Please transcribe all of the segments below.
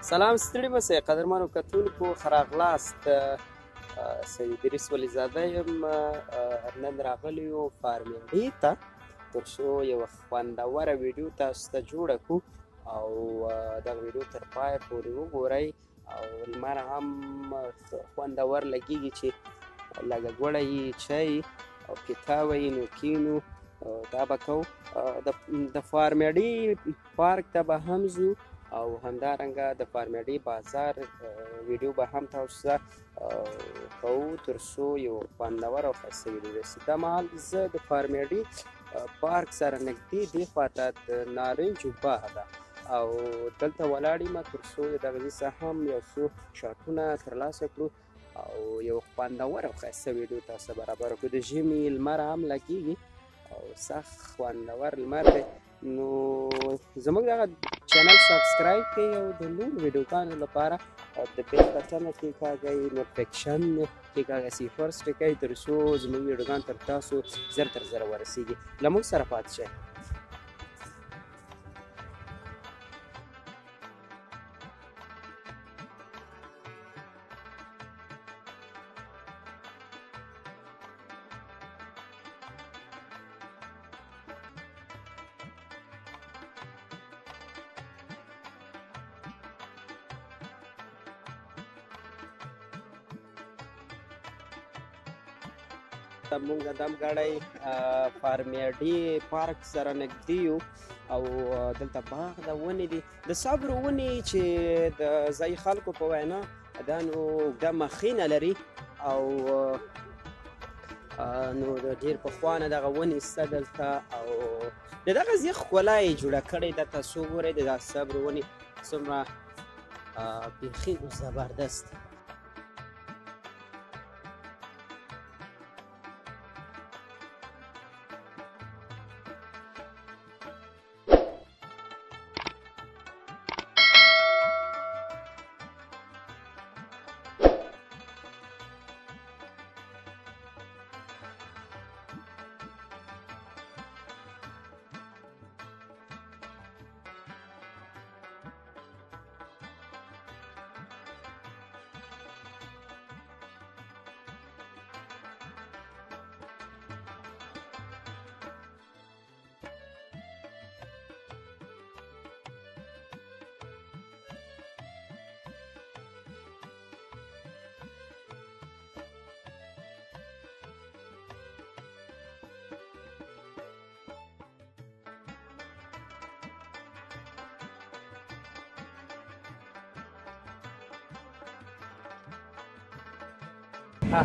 سلام ستړي مه سئ قدرمنو کتونکو، ښه راغلاست. سید ادریس ولیزاده یم. نن راغلی یو فارمیډې ته تر څو یوه خوندوره ویډیو تاسو ته جوړه کړو او دغه ویډیو تر پایه پورې وګورئ. او لمر هم خوندور لګېږي چې لږه ګوړه یي، چای او پیتاوه یي، نو کینو دا به کوو. د فارمیډې پارک ته به هم ځو او همدارنګه د فارمیډې بازار ویډیو به هم تاسو ته کوو تر څو یو خوندور او ښایسته ویډیو رسي. دا مهال زه د فارمیډې پارک سره نږدې دې خوا ته د نارنجو باغ ده او دلته ولاړ یم تر څو دغه ځای څخه هم یو څو شاټونه ترلاسه کړو او یو خوندور او ښایسته ویډیو تاسو ته برابره کړو. د ژمي لمر هم لګېږي او سخت خوندور لمر دی. نو زموږ دغه channel subscribe کړئ او د نورو ویډیوګانو لپاره د bell button کېکاږئ، notification کېکاږئ، see first کړئ تر څو زموږ ویډیوګان تر تاسو زر تر زره ورسېږي. له موږ سره پاتې شئ. مونږ دم ګاډی فارمیډې پارک سره نږدې یو او دلته باغ د ونې دي، د صبر ونې چې د ځایي خلکو په وینا دا نو اوږده مخینه لري او نو د ډېر پخوا نه دغه ونې شته دلته او د دغه ځای ښکلا یې جوړه کړې ده. تاسو وګورئ د دغه صبر ونې څومره بیخي زبردست.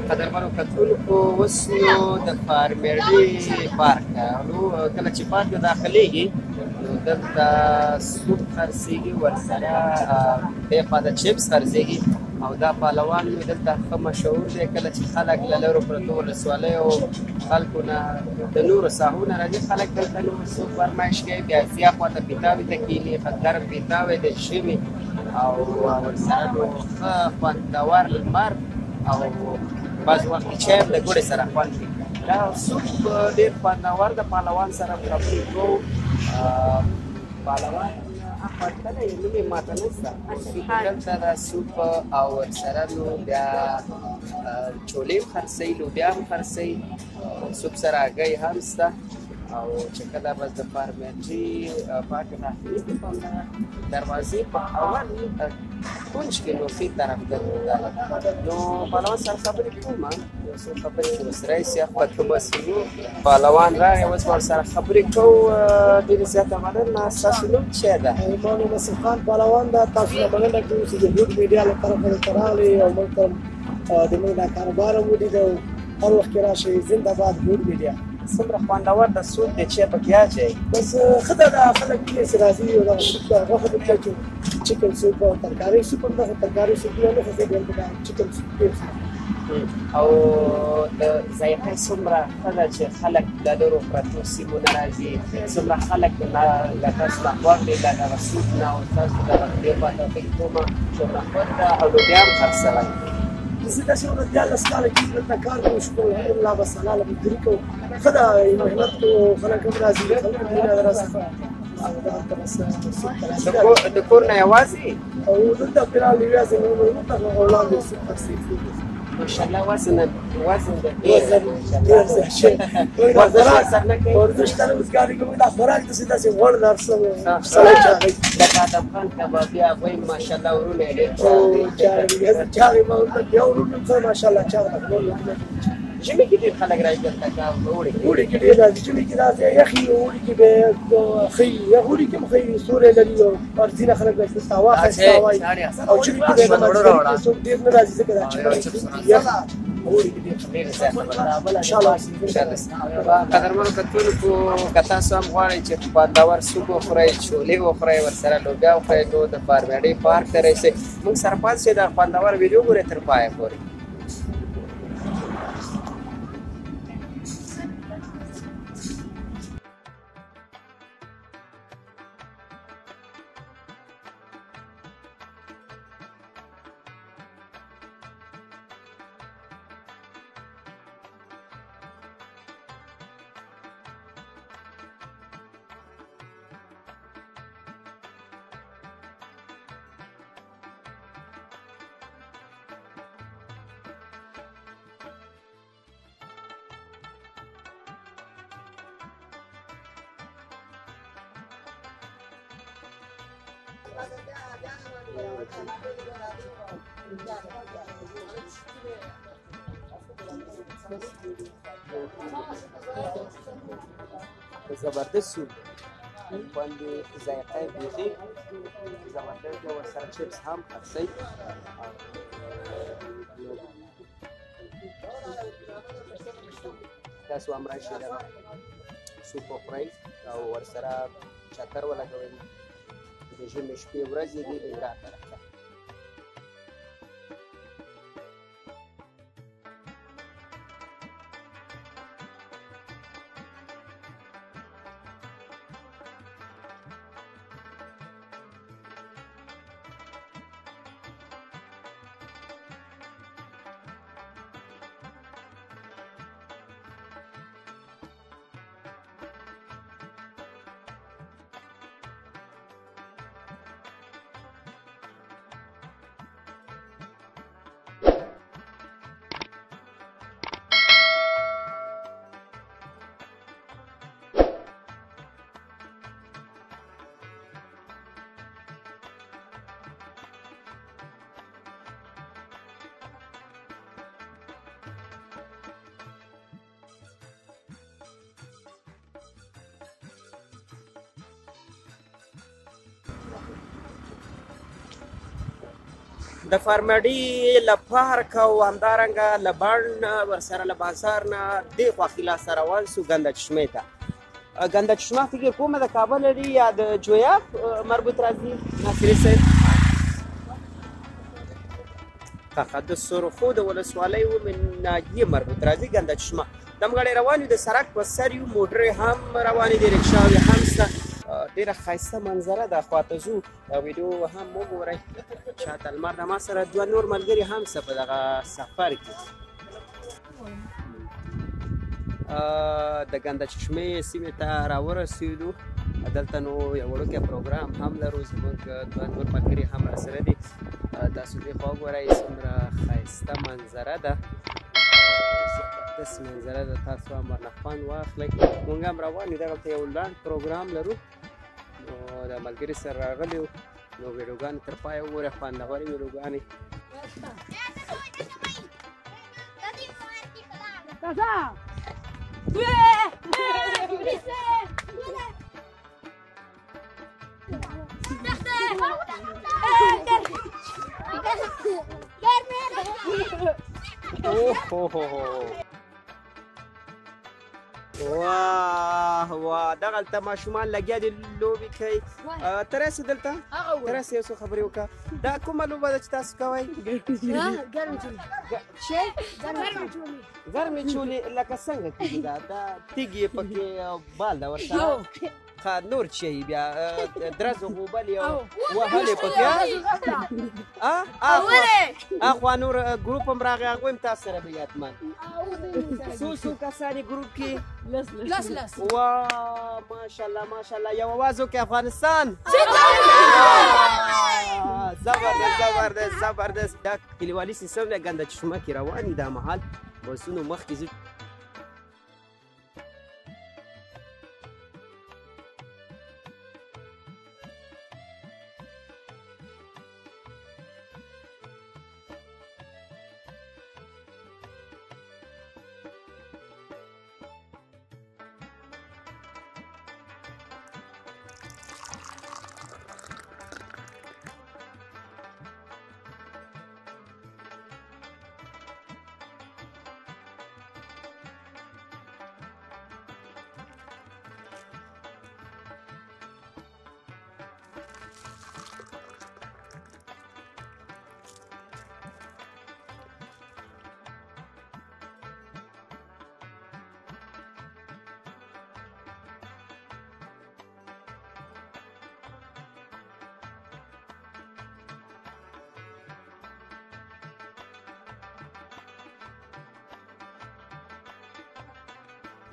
قدرمنو کتونکو، اوس نو د فارمیډې پارک ته نو کله چې پارک ته داخلېږي نو دلته سوپ خرڅېږي، ورسره دې خوا ته چپس خرڅېږي او دا پهلوان نو دلته ښه مشهور دی. کله چې خلک له لرو پرتو ولسوالیو خلکو نه د نورو ساحو نه راځي، خلک دلته نو سوپ فرمایش کوي، بیا ځي خوا ته پیتاوې ته کښېني، ښه ګرم پیتاوی د ژمي او ورسره نو ښه خوندور لمر او بعض وخت کې چای هم د ګوړې سره خوند کوي. دا سوپ ډېر خوندور د پهلوان سره خبرې کوو. پهلوان اخوا تللی نوم یې ماته نه شته. دلته دا سوپ او ورسره نو بیا چولې هم خرڅوي، لوبیا هم خرڅوي، سوپ سره هګۍ هم شته. او چې کله بس د فارمیټي پارک ته داخلېږي په همدغه دروازې په اول کنج کې نو ښي طرف ته نو پهلوان سره خبرې کوم، یو څو خبرې چې ورسره یې اخوا ته بس نو پهلوان راغی، اوس به ورسره خبرې کوو. ډېره زیاته مننه. ستاسو نوم څه ده؟ زما نوم نصیر خان پهلوان ده. تاسو نه مننه کوو چې د هوډ میډیا له طرفه دلته راغلئ او موږ ته د موږ دا کاروبار هم ولید او هر وخت کې راشئ. زنده باد هوډ میډیا. څومره خوندور د سوپ دی چې پکې اچوي. بس ښه ده، دا خلک ویني چې راځي او دغه سوپ ته غوښه پکې اچوو، چکن سوپ او ترکاري سوپ هم ده، خو ترکاري سوپ نه خوښېږي، هلته دا چکن سوپ ډېر ښه. او د ذایقه څومره ښه ده چې خلک له لرو پرتو سیمو نه راځي، څومره خلک له تاسو نه خوښ دي له دغه سوپ نه او تاسو دغه دې خوا ته فکر کوم څومره خوښ ده او لوبیا هم خرڅوئ. زه داسې ونه 13 کاله کېږي دلته کار کوم، شکر الحمدلله بس حلاله مزدوري کوو. ښه ده، محنت کوو، خلک هم راځي، خلکو مینه ده راسره. او دغلته بس سوپ ته راځي. د کور نه یوازې؟ او دلته پلان یوازې موږ ته وړاندې سوپ ترسي. ماشاءالله وزن وزن د وزن ډېر زیات شوی. ورزش ته روزګار کوم، دا خوراک داسې داسې غوړ د هر څه سړی چاغوي. لکه ادم خان کبابي هغوی ماشاءالله ورونه یې ډېر چاغ دي. ما ورونه یو ورور مې څه ماشاءالله چاغ ده. ژمي کې ډېر خلک راځي دلته که اوړي کې؟ اوړي کې ډېر راځي، ژمي کې راځي یخ وي، اوړي کې به ښه وي، اوړي کې هم ښه وي، سیوری لري او هر ځینې خلک راځي دلته، هوا ښایسته هوا وي. او ژمي کې به د څوک ډېر نه راځي ځکه دا چې یخ اوړي کې ډېر زیات. انشاءالله. قدرمنو کتونکو، که تاسو هم غواړئ چې خوندور سوپ وخورئ، چولې وخورئ، ورسره لوبیا وخورئ، نو د فارمیاډۍ پارک ته راشئ. موږ سره پاتې شئ، دا خوندوره ویډیو ګورئ تر پایه پورې. زبردست سوپ خوند یې ذایقه یې بیخي زبردست دی. ورسره چپس هم خرڅوي. تاسو هم راشئ، دغه سوپ وخورئ او ورسره چکر ولګوئ. د ژمي شپې ورځې دي، د ایران طرف ته. د فارمډي له پارک او همدارنګه له بڼ نه ورسره له بازار نه دې خوا ښي لاس ته روان سو ګنده چشمې ته. ګنده چشمه فکر کومه د کابل لري یا د جویاب مربوط راځي ناصري صاحب؟ ښه، د سرخو د ولسوالۍ اومې ناحیې مربوط راځي ګنده چشمه. دمګړی روان یو، د سړک په سر یو، موټرې هم روانې دي، رکشاوې هم شته. ډېره ښایسته منظره ده. خواته ځو، ویډیو هم وګورئ. شاته لمر د ما سره دوه نور ملګري هم څه په دغه سفر کې د ګنده چشمې سیمې ته راورسېدو. دلته نو یو وړوکی پروګرام هم لرو، زموږ دوه نور ملګري هم راسره دي. تاسو دې خوا وګورئ څومره ښایسته منظره ده، زبردست منظره ده. تاسو هم ورنه خوند واخلئ. موږ هم روان یو، دغلته یو لنډ پروګرام لرو، نو د ملګري سره راغلي یو. نو ویډیوګانې تر پایه وګورئ، خوندورې ویډیوګانې. اوه هو هو هو، واه واه، دغلته ماشومان لګیا دي لوبې کوي. ته راسې دلته، ته راسې یو څو خبرې وکړه. دا کومه لوبه ده چې تاسو کوئ؟ ګرمې چولې. لکه څنګه کېږي دا؟ دا تیږې پکې او بال ده ورسره. ښه نور چی بیا درز غوبلې او وهلې پکې اخوا نور ګروپ هم راغی، هغوی هم تاسو سره به حتما. څو څو کسان یې ګروپ کې؟ لس لس. وا ماشاءالله ماشاءالله. یو اواز وکړئ، افغانستان زبردست زبردست زبردست. دا کلیوالي سیستم دی، ګنده چشمه کې روان دي دا مهال بسونو مخکې ځو.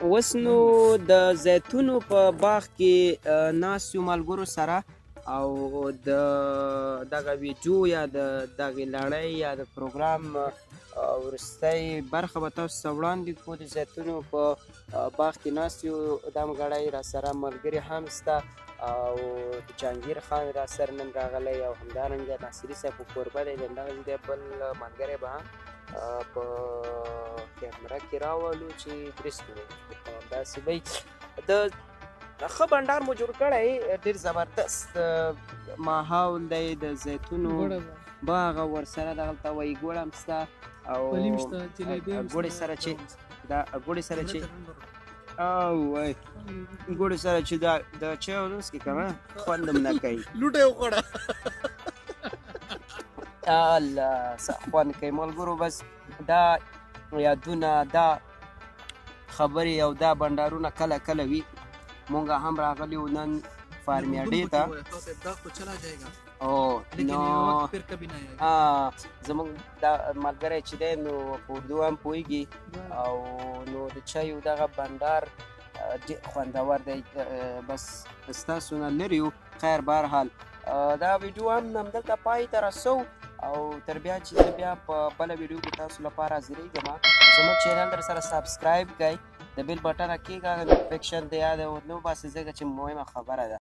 اوس نو د زیتونو په باغ کې ناست یو ملګرو سره، او د دغه ویډیو یا د دغې لړۍ یا د پروګرام وروستۍ برخه به تاسو ته وړاندې کړو. د زیتونو په باغ کې ناست یو، دمګړی راسره ملګري هم سته، او د جهانګیر خان راسره نن راغلی، او همدارنګه ناصري صاحب په کوربه دی. د همدغه ځای بل ملګری به هم په کیمره کې راولو چې درس کړو. همداسې به د ښه بنډار مو جوړ کړی، ډېر زبردست ماحول دی. د زیتونو باغ ورسره دغلته وایي ګوړه هم سته، او ګوړې سره چې دا ګوړې سره چې او وای ګوړې سره چې دا د چای ونوسکې که نه خوند هم نه کوي. لوټه یې وخوړه. الله څه خوند کوي ملګرو. بس دا یادونه، دا خبرې او دا بنډارونه کله کله وي. مونږ هم راغلي یو نن فارمیاډې ته. او نو زموږ دا ملګری چې دی نو په اردو هم پوهېږي، او نو د چایو دغه بنډار ډېر خوندور دی. بس ستاسو نه لرې یو. خیر بهرحال دا ویډیو هم همدلته پای ته رسوو، او تر بیا چې زه بیا په بله ویډیو کې تاسو لپاره حاضرېږم. زموږ channel در سره subscribe کړئ، د bell button کېکاږه، notification د یاده ونه باسئ، ځکه چې مهمه خبره ده.